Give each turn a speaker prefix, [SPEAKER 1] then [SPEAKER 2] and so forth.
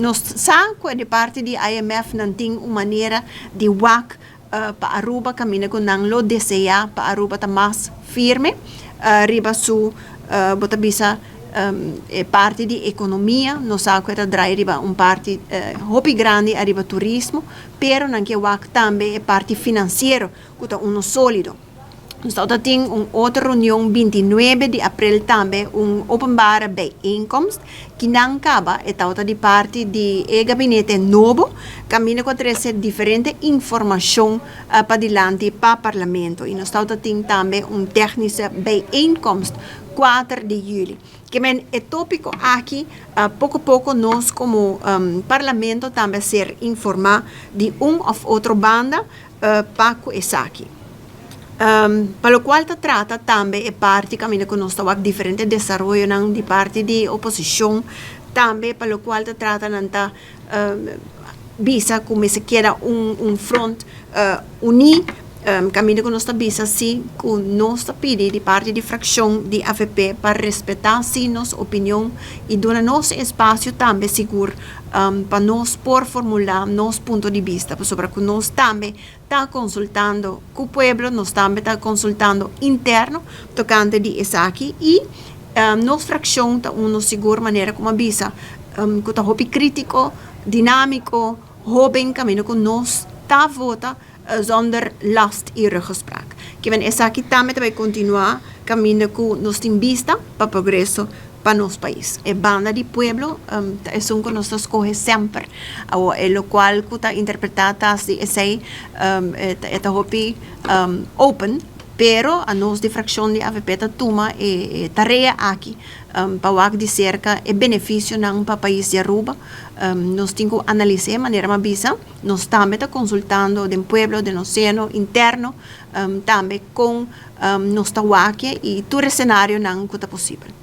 [SPEAKER 1] Nos sa cu di parti di IMF nan tin un manera di wak pa Aruba, caminda cu nan lo desea pa Aruba ta mas firme riba su bo ta bisa e parti di economia. Nos sa cu ta draai riba un parti hopi grandi ariba turismo, pero nan kier wak tambe e parti financiero cu ta uno solido. Nos tin un otro reunion 29 di april tambe, un openbare bijeenkomst, cu nan caba e tawata di parti di e gabinete nobo, caminda cu trece diferente informacion pa dilanti pa parlamento. Y nos tin tambe un technische bijeenkomst 4 di juli. Kiermen e topico aki, poco poco nos como parlamento tambe ser informa di un of otro banda pa esaki. Pa locual ta trata tambe e parti caminda cu nos ta diferente desaroyo nan di parti di oposicion tambe, pa locual ta trata nan ta bisa cu mester keda un front uni, caminda cu nos ta bisa si cu nos ta pidi di parti di fraccion di AVP pa respeta si nos opinion y duna nos espacio tambe sigur pa nos por formula nos punto di vista, pasobra cu nos tambe ta consultando cu pueblo, nos tambe ta consultando interno tocante di esaki y nos fraccion ta uno sigur, manera con a bisa, cu ta hopi critico, dinamico, hoben, caminda cu nos ta vota zonder last y ruggespraak. Kiermen esaki tambe ta bay continua, caminda cu nos tin vista pa progreso pa nos pais. E banda di pueblo e un cu nos ta scoge semper, o e locual cu ta interpreta di esey e ta hopi open, pero a nos di fraccion di AVP ta tuma e tarea aki pa wak di cerca e beneficio nan pa pais di Aruba. Nos tin cu analisa, manera m'a bisa, nos tambe ta consultando den pueblo, den nos seno interno, tambe cu nos ta wak y tur scenario nan cu ta posibel.